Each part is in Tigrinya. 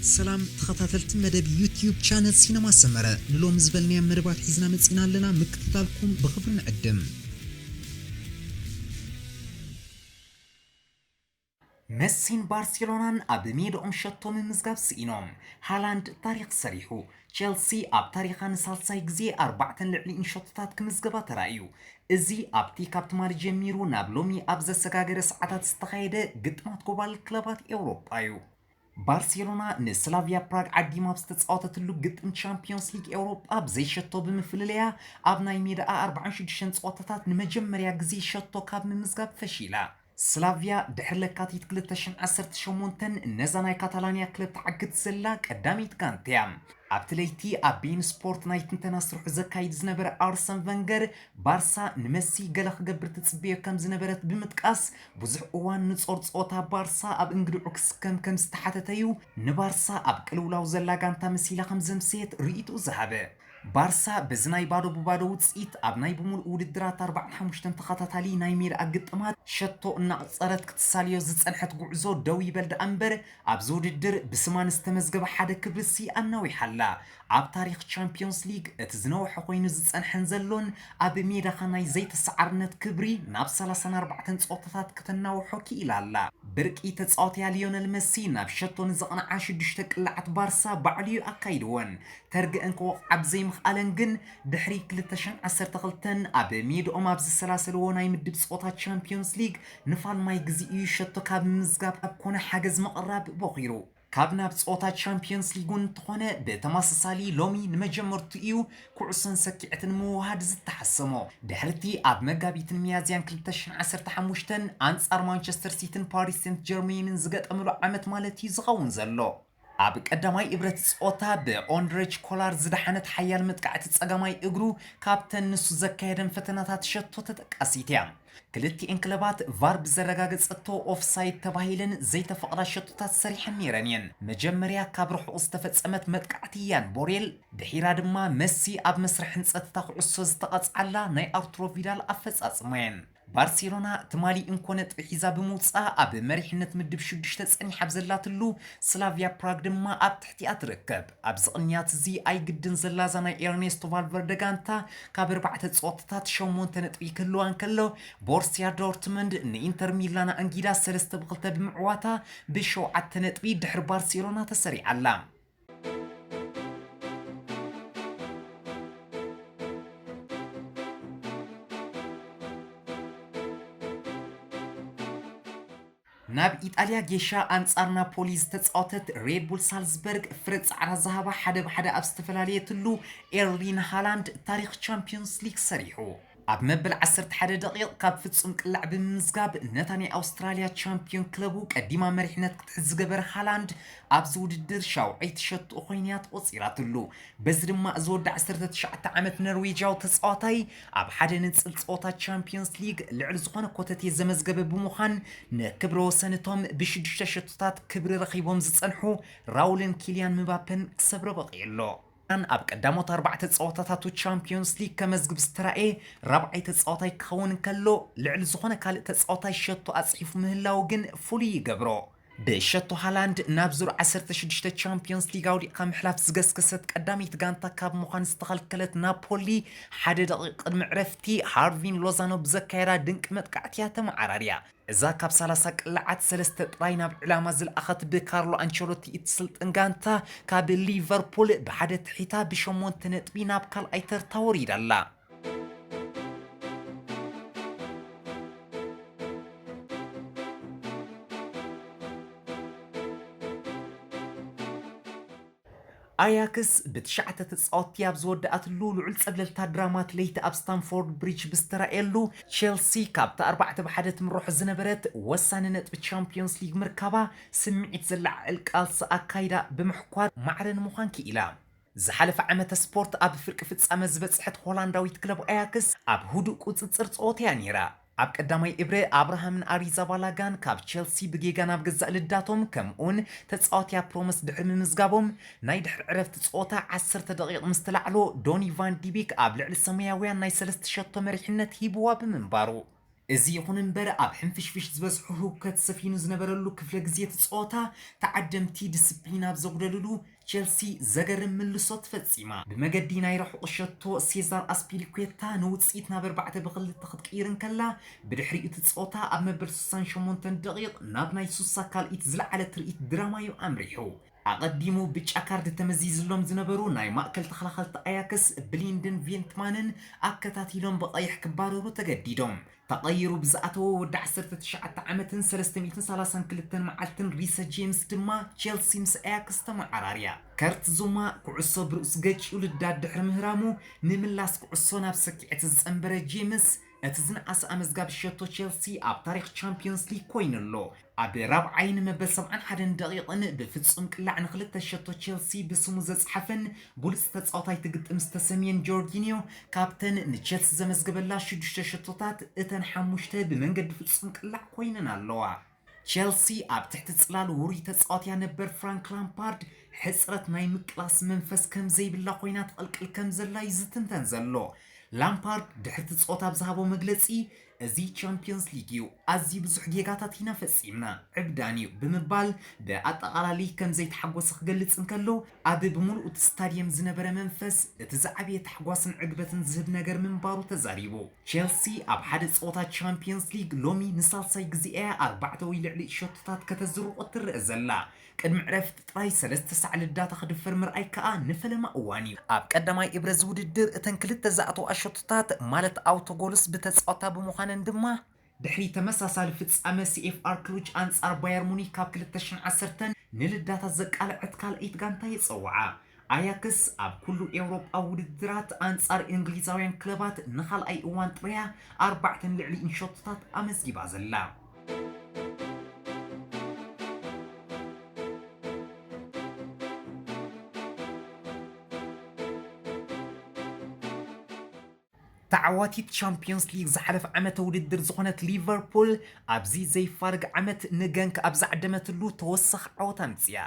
ሰላም ተኸታተልቲ መደብ ዩትዩብ ቻነል ሲነማ ሰመረ፣ ንሎሚ ዝበልናዮም መደባት ሒዝና መጺና ኣለና። ምክትታልኩም ብኽብሪ ንዕድም። መሲን ባርሴሎናን ኣብ ሜድኦም ሸቶ ምምዝጋብ ስኢኖም። ሃላንድ ታሪኽ ሰሪሑ። ቸልሲ ኣብ ታሪኻ ንሳልሳይ ግዜ ኣርባዕተን ልዕሊኡን ሸቶታት ክምዝገባ ተራእዩ። እዚ ኣብቲ ካብ ትማሊ ጀሚሩ ናብ ሎሚ ኣብ ዘሰጋገረ ሰዓታት ዝተኻየደ ግጥማት ጎባል ክለባት ኤውሮጳ እዩ። ባርሴሎና ንስላቪያ ፕራግ ዓዲማ ኣብ ዝተጻወተትሉ ግጥም ቻምፒዮንስ ሊግ ኤውሮጳ ብዘይ ሸቶ ብምፍልለያ፣ ኣብ ናይ ሜዳኣ ኣርባዓን ሽዱሽተን ጸወታታት ንመጀመርያ ግዜ ሸቶ ካብ ምምዝጋብ ፈሺላ። ስላቪያ ድሕሪ ለካቲት ክልተ ሽሕን ዓሰርተ ሸሞንተን ነዛ ናይ ካታላንያ ክለብ ትዓግት ዘላ ቀዳመይቲ ጋንታ እያ። ኣብቲ ለይቲ ኣብ ቤን ስፖርት ናይ ትንተና ስርሑ ዘካይድ ዝነበረ ኣርሰን ቨንገር፣ ባርሳ ንመሲ ገለ ክገብር ትጽበዮ ከም ዝነበረት ብምጥቃስ፣ ብዙሕ እዋን ንጾር ጸወታ ባርሳ ኣብ እንግድዑ ክስከም ከም ዝተሓተተ'ዩ ንባርሳ ኣብ ቅልውላው ዘላ ጋንታ መሲላ ከም ዘምሰየት ርእይትኡ ዝሃበ። ባርሳ በዚ ናይ ባዶ ብባዶ ውጽኢት ኣብ ናይ ብምሉእ ውድድራት ኣርባዓን ሓሙሽተን ተኸታታሊ ናይ ሜዳ ግጥማት ሸቶ እናቐጸረት ክትሳልዮ ዝጸንሐት ጉዕዞ ደው ይበል ደኣ እምበር፣ ኣብዚ ውድድር ብስማ ንዝተመዝገበ ሓደ ክብሪሲ ኣናዊሓ ኣላ። ኣብ ታሪኽ ቻምፒዮንስ ሊግ እቲ ዝነውሐ ኮይኑ ዝጸንሐን ዘሎን ኣብ ሜዳኻ ናይ ዘይተሰዓርነት ክብሪ ናብ ሰላሳን ኣርባዕተን ጸወታታት ከተናውሖ ክኢላ ኣላ። ብርቂ ተጻዋትያ ሊዮነል መሲ ናብ ሸቶ ንዘቕንዓ ሽዱሽተ ቅላዓት ባርሳ ባዕሉ እዩ ኣካይድወን። ተርገአን ክወቕዓ ብዘይምኽኣለን ግን፣ ድሕሪ ክልተ ሽሕን ዓሰርተ ክልተን ኣብ ሜድኦም ኣብ ዝሰላሰልዎ ናይ ምድብ ጸወታ ቻምፒዮንስ ሊግ ንፋልማይ ግዜኡ ሸቶ ካብ ምምዝጋብ ኣብ ኮነ ሓገዝ ምቕራብ ቦኺሩ። ካብ ናብ ጸወታ ቻምፒዮንስ ሊግ እውን እንተኾነ፣ ብተመሳሳሊ ሎሚ ንመጀመርቱ እዩ ኩዕሶን ሰኪዐትን ምውሃድ ዝተሓሰሞ። ድሕርቲ ኣብ መጋቢትን ሚያዝያን ክልተ ሽሕን ዓሰርተ ሓሙሽተን ኣንጻር ማንቸስተር ሲቲን ፓሪስ ሴንት ጀርሜንን ዝገጠምሉ ዓመት ማለት እዩ ዝኸውን ዘሎ። ኣብ ቀዳማይ እብረት ጸወታ ብኦንድሬች ኮላር ዝደሓነት ሓያል መጥቃዕቲ ጸጋማይ እግሩ ካብተን ንሱ ዘካየደን ፈተናታት ሸቶ ተጠቃሲት እያ። ክልቲኤን ክለባት ቫር ብዘረጋገጸቶ ኦፍሳይድ ተባሂለን ዘይተፈቕዳ ሸቶታት ሰሪሐን ነይረን እየን። መጀመርያ ካብ ርሑቕ ዝተፈጸመት መጥቃዕቲ ያን ቦሬል፣ ድሒራ ድማ መሲ ኣብ መስርሕ ህንጸት እታ ኩዕሶ ዝተቐጽዓላ ናይ ኣርቱሮ ቪዳል ኣፈጻጽማ እየን። ባርሴሎና ትማሊ እንኮ ነጥቢ ሒዛ ብምውጻእ ኣብ መሪሕነት ምድብ ሽዱሽተ ጸኒሓ ኣብ ዘላትሉ፣ ስላቪያ ፕራግ ድማ ኣብ ትሕቲኣ ትርከብ። ኣብዚ ቅንያት እዚ ኣይግድን ዘላ እዛ ናይ ኤርኔስቶ ቫልቨርደ ጋንታ ካብ ኣርባዕተ ጸወታታት ሸሞንተ ነጥቢ ክህልዋ እንከሎ፣ ቦርስያ ዶርትመንድ ንኢንተር ሚላን ኣንጊዳ ሰለስተ ብክልተ ብምዕዋታ ብሸውዓተ ነጥቢ ድሕሪ ባርሴሎና ተሰሪዓ ኣላ። ናብ ኢጣልያ ጌሻ ኣንጻር ናፖሊ ዝተጻወተት ሬድ ቡል ሳልዝበርግ ፍረ ጻዕራ ዝሃባ ሓደ ብሓደ ኣብ ዝተፈላለየትሉ ኤርሊን ሃላንድ ታሪኽ ቻምፒዮንስ ሊግ ሰሪሑ። ኣብ መበል ዓሰርተ ሓደ ደቂቕ ካብ ፍጹም ቅላዕ ብምምዝጋብ ነታ ናይ ኣውስትራልያ ቻምፒዮን ክለቡ ቀዲማ መሪሕነት ክትሕዝ ዝገበረ ሃላንድ ኣብዚ ውድድር ሻውዓይቲ ሸቶኡ ኮይና እያ ተቖጺራትሉ። በዚ ድማ እዚ ወዲ ዓሰርተ ትሽዓተ ዓመት ኖርዌጃዊ ተጻዋታይ ኣብ ሓደ ንጽል ጸወታ ቻምፒዮንስ ሊግ ልዕሊ ዝኾነ ኮተቴ ዘመዝገበ ብምዃን ንክብረ ወሰን እቶም ብሽዱሽተ ሸቶታት ክብሪ ረኺቦም ዝጸንሑ ራውልን ኪልያን ምባፐን ክሰብሮ በቒዑ ኣሎ። ኣብ ቀዳሞት ኣርባዕተ ጸወታታቱ ቻምፒዮንስ ሊግ ከመዝግብ ዝተራእየ ራብዓይ ተጻዋታይ ክኸውን እንከሎ፣ ልዕሊ ዝኾነ ካልእ ተጻዋታይ ሸቶ ኣጽሒፉ ምህላው ግን ፍሉይ ይገብሮ። ብሸቶ ሃላንድ ናብ ዙር ዓሰርተ ሽዱሽተ ቻምፒዮንስ ሊግ ኣውዲቕካ ምሕላፍ ዝገስገሰት ቀዳመይቲ ጋንታ ካብ ምዃን ዝተኸልከለት ናፖሊ፣ ሓደ ደቂቕ ቅድሚ ዕረፍቲ ሃርቪን ሎዛኖ ብዘካየዳ ድንቂ መጥቃዕቲ እያ ተመዓራርያ። እዛ ካብ ሰላሳ ቅላዓት ሰለስተ ጥራይ ናብ ዕላማ ዝለኣኸት ብካርሎ ኣንቸሎቲ እትስልጥን ጋንታ፣ ካብ ሊቨርፑል ብሓደ ትሒታ ብሸሞንተ ነጥቢ ናብ ካልኣይ ተርታ ወሪዳ ኣላ። ኣያክስ ብትሽዓተ ተጻወትቲ ኣብ ዝወደኣትሉ ልዑል ጸብለልታ ድራማት ለይቲ ኣብ ስታንፎርድ ብሪጅ ብዝተራእየሉ፣ ቸልሲ ካብታ ኣርባዕተ ብሓደ ትምርሖ ዝነበረት ወሳኒ ነጥቢ ቻምፒዮንስ ሊግ ምርካባ ስምዒት ዘለዓዕል ቃልሲ ኣካይዳ ብምሕኳር ማዕረ ንምዃን ክኢላ። ዝሓለፈ ዓመተ ስፖርት ኣብ ፍርቂ ፍጻመ ዝበጽሐት ሆላንዳዊት ክለብ ኣያክስ ኣብ ህዱእ ቁጽጽር ጸወታ እያ ነይራ። ኣብ ቀዳማይ እብረ ኣብርሃምን ኣሪዛባላጋን ካብ ቸልሲ ብጌጋ ናብ ገዛእ ልዳቶም ከምኡውን ተጻዋትያ ፕሮመስ ድሕሪ ምምዝጋቦም ናይ ድሕሪ ዕረፍቲ ጸወታ ዓሰርተ ደቂቕ ምስ ተላዕሎ ዶኒ ቫን ዲቢክ ኣብ ልዕሊ ሰማያውያን ናይ ሰለስተ ሸቶ መሪሕነት ሂብዋ ብምንባሩ እዚ ይኹን እምበር፣ ኣብ ሕንፍሽፍሽ ዝበዝሑ ህውከት ሰፊኑ ዝነበረሉ ክፍለ ግዜ እቲ ጸወታ፣ ተዓደምቲ ዲስፕሊን ኣብ ዘጉደልሉ፣ ቸልሲ ዘገርም ምልሶት ፈጺማ። ብመገዲ ናይ ርሑቕ ሸቶ፣ ሴዛር ኣስፒሊኩዌታ ንውጽኢት ናብ ኣርባዕተ ብ ክልተ ክትቅይር እንከላ፣ ብድሕሪኡ እቲ ጸወታ ኣብ መበል ስሳን ሸሞንተን ደቂቕ ናብ ናይ ሱሳ ካልኢት ዝለዓለ ትርኢት ድራማዩ ኣምሪሑ። ኣቐዲሙ ብጫ ካርድ ተመዚዝሎም ዝነበሩ ናይ ማእከል ተኸላኸልቲ ኣያክስ ብሊንድን ቬንትማንን ኣከታቲሎም ብቐይሕ ክባረሩ ተገዲዶም። ተቐይሩ ብዝኣተወ ወዲ ዓሰርተ ትሽዓተ ዓመትን ሰለስተ ሚእትን ሰላሳን ክልተን መዓልትን ሪሰ ጄምስ ድማ ቸልሲ ምስ ኣያክስ ተመዓራርያ። ከርት ዙማ ኩዕሶ ብርእሱ ገጭዩ ልዳድ ድሕሪ ምህራሙ፣ ንምላስ ኩዕሶ ናብ ሰኪዐት ዝጸንበረ ጄምስ፣ እቲ ዝነኣሰ ኣመዝጋቢ ሸቶ ቸልሲ ኣብ ታሪኽ ቻምፒዮንስ ሊግ ኮይኑ ኣሎ። ኣብ ራብዓይን መበል ሰብዓን ሓደን ደቂቕን ብፍጹም ቅላዕ ንኽልተ ሸቶ ቸልሲ ብስሙ ዘጽሓፈን ብሉጽ ተጻዋታይ ትግጥም ዝተሰምየን ጆርጂኒዮ፣ ካብተን ንቸልሲ ዘመዝገበላ ሽዱሽተ ሸቶታት እተን ሓሙሽተ ብመንገዲ ፍጹም ቅላዕ ኮይነን ኣለዋ። ቸልሲ ኣብ ትሕቲ ጽላል ውሩይ ተጻዋትያ ነበር ፍራንክ ላምፓርድ ሕጽረት ናይ ምቅላስ መንፈስ ከም ዘይብላ ኮይና ትቕልቅል ከም ዘላ እዩ ዝትንተን ዘሎ። ላምፓርድ ድሕርቲ ጸወታ ኣብ ዝሃቦ መግለጺ፣ "እዚ ቻምፒዮንስ ሊግ እዩ፣ ኣዝዩ ብዙሕ ጌጋታት ኢና ፈጺምና፣ ዕብዳን እዩ" ብምባል ብኣጠቓላሊ ከም ዘይተሓጎሰ ክገልጽ እንከሎ፣ ኣብ ብምሉእ እቲ ስታድየም ዝነበረ መንፈስ እቲ ዝዓበየ ታሕጓስን ዕግበትን ዝህብ ነገር ምንባሩ ተዛሪቡ። ቸልሲ ኣብ ሓደ ጸወታ ቻምፒዮንስ ሊግ ሎሚ ንሳልሳይ ግዜ እያ ኣርባዕተ ወይ ልዕሊ ሸቶታት ከተዝርቑ ትረአ ዘላ። ቅድሚ ዕረፍቲ ጥራይ ሰለስተ ሳዕ ልዳታ ክድፈር ምርኣይ ከኣ ንፈለማ እዋን እዩ። ኣብ ቀዳማይ እብረ ዝውድድር እተን ክልተ ዝኣተዋ ሸቶታት ማለት ኣውቶጎልስ ብተጻወታ ብምዃነን ድማ፣ ድሕሪ ተመሳሳሊ ፍጻመ ሲ ኤፍ ኣር ክሉጅ ኣንጻር ባየር ሙኒክ ካብ ክልተ ሽሕን ዓሰርተን ንልዳታ ዘቃልዐት ካልኣይቲ ጋንታ የጸውዓ። ኣያክስ ኣብ ኩሉ ኤውሮጳዊ ውድድራት ኣንጻር እንግሊዛውያን ክለባት ንኻልኣይ እዋን ጥርያ ኣርባዕተን ልዕሊኡን ሸቶታት ኣመዝጊባ ዘላ። ተዓዋቲት ቻምፒዮንስ ሊግ ዝሓለፈ ዓመተ ውድድር ዝኾነት ሊቨርፑል፣ ኣብዚ ዘይፋርግ ዓመት ንገንክ ኣብ ዝዓደመትሉ ተወሳኺ ዓወት ኣምጽያ።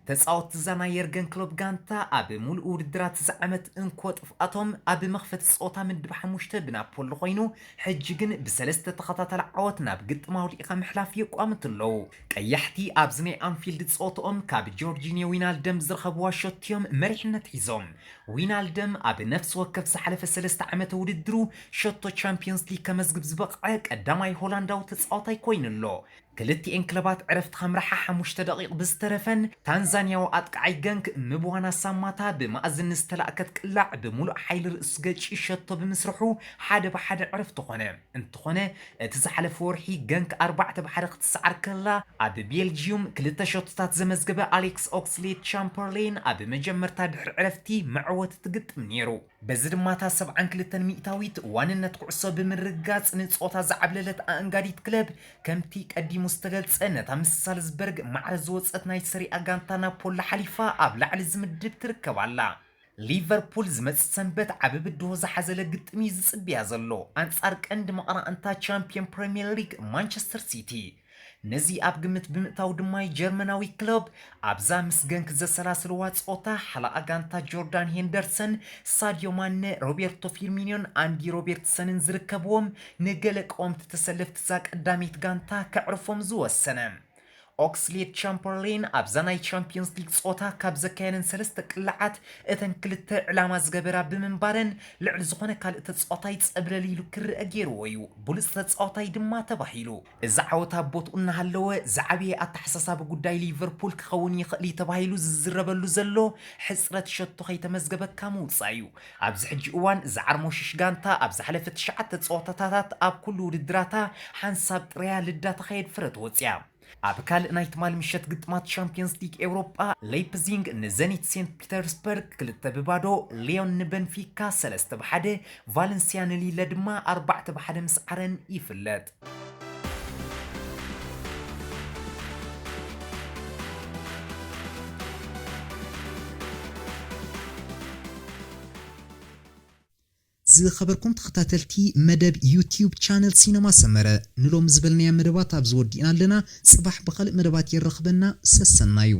ተጻወትቲ እዛ ናይ የርገን ክሎፕ ጋንታ ኣብ ሙሉእ ውድድራት እዚ ዓመት እንኮ ጥፍኣቶም ኣብ መኽፈቲ ጸወታ ምድብ ሓሙሽተ ብናፖሊ ኮይኑ፣ ሕጂ ግን ብሰለስተ ተኸታታሊ ዓወት ናብ ግጥም ኣውዲቕካ ምሕላፍ የቋምቱ ኣለዉ። ቀያሕቲ ኣብዚ ናይ ኣንፊልድ ጸወትኦም ካብ ጆርጂኒዮ ዊናልደም ዝረኸብዋ ሸቶ እዮም መሪሕነት ሒዞም። ዊናልደም ኣብ ነፍሲ ወከፍ ዝሓለፈ ሰለስተ ዓመተ ውድድሩ ሸቶ ቻምፒዮንስ ሊግ ከመዝግብ ዝበቕዐ ቀዳማይ ሆላንዳዊ ተጻዋታይ ኮይኑ ኣሎ። ክልቲኤን ክለባት ዕረፍቲ ከምርሓ ሓሙሽተ ደቂቕ ብዝተረፈን፣ ታንዛንያዊ ኣጥቃዓይ ገንክ ምብዋና ሳማታ ብማእዝን ዝተላእከት ቅላዕ ብምሉእ ሓይሊ ርእሱ ገጭ ሸቶ ብምስርሑ ሓደ ብሓደ ዕረፍቲ ኾነ። እንተኾነ፣ እቲ ዝሓለፈ ወርሒ ገንክ ኣርባዕተ ብሓደ ክትሰዓር ከላ፣ ኣብ ቤልጂዩም ክልተ ሸቶታት ዘመዝገበ ኣሌክስ ኦክስሌድ ቻምፐርሌን ኣብ መጀመርታ ድሕሪ ዕረፍቲ መዕወቲ ትግጥም ነይሩ። በዚ ድማ እታ ሰብዓን ክልተን ሚእታዊት ዋንነት ኩዕሶ ብምርግጋጽ ንጾታ ዝዓብለለት ኣእንጋዲት ክለብ፣ ከምቲ ቀዲሙ ዝተገልጸ ነታ ምስ ሳልዝበርግ ማዕረ ዝወጸት ናይ ሰሪኣ ጋንታ ናፖሊ ሓሊፋ ኣብ ላዕሊ ዝምድብ ትርከብ ኣላ። ሊቨርፑል ዝመጽእ ሰንበት ዓቢ ብድሆ ዝሓዘለ ግጥም እዩ ዝጽብያ ዘሎ፣ ኣንጻር ቀንዲ መቐናቕንታ ቻምፒዮን ፕሪምየር ሊግ ማንቸስተር ሲቲ። ነዚ ኣብ ግምት ብምእታው ድማ ጀርመናዊ ክለብ ኣብዛ ምስ ገንክ ዘሰላስልዋ ጸወታ ሓለቓ ጋንታ ጆርዳን ሄንደርሰን፣ ሳድዮ ማነ፣ ሮቤርቶ ፊርሚኒዮን ኣንዲ ሮቤርትሰንን ዝርከብዎም ንገለ ቀወምቲ ተሰለፍቲ እዛ ቀዳመይቲ ጋንታ ከዕርፎም ዝወሰነ። ኦክስሌድ ቻምፐርሌን ኣብዛ ናይ ቻምፒዮንስ ሊግ ጸወታ ካብ ዘካየደን ሰለስተ ቅላዓት እተን ክልተ ዕላማ ዝገበራ ብምንባረን፣ ልዕሊ ዝኾነ ካልእ ተጻዋታይ ጸብለል ኢሉ ክረአ ገይርዎ እዩ። ብሉጽ ተጻዋታይ ድማ ተባሂሉ። እዚ ዓወት ኣብ ቦትኡ እናሃለወ፣ ዝዓበየ ኣተሓሳሳቢ ጉዳይ ሊቨርፑል ክኸውን ይኽእል እዩ ተባሂሉ ዝዝረበሉ ዘሎ፣ ሕጽረት ሸቶ ከይተመዝገበ ካብ ምውጻእ እዩ። ኣብዚ ሕጂ እዋን፣ እዛ ዓርሞሽሽ ጋንታ ኣብ ዝሓለፈ ትሽዓተ ጸወታታት ኣብ ኩሉ ውድድራታ ሓንሳብ ጥራያ ልዳታ ከየድፈረት ወጽያ። ኣብ ካልእ ናይ ትማሊ ምሸት ግጥማት ቻምፒየንስ ሊግ ኤውሮጳ፣ ሌይፕዚንግ ንዘኒት ሴንት ፒተርስበርግ ክልተ ብባዶ፣ ሊዮን ንበንፊካ ሰለስተ ብሓደ፣ ቫለንሲያ ንሊለ ድማ ኣርባዕተ ብሓደ ምስዓረን ይፍለጥ። ዝኸበርኩም ተኸታተልቲ መደብ ዩቲዩብ ቻነል ሲነማ ሰመረ፣ ንሎሚ ዝበልናያ መደባት ኣብዚ ወዲእና ኣለና። ጽባሕ ብኻልእ መደባት የራኽበና። ሰሰናዩ።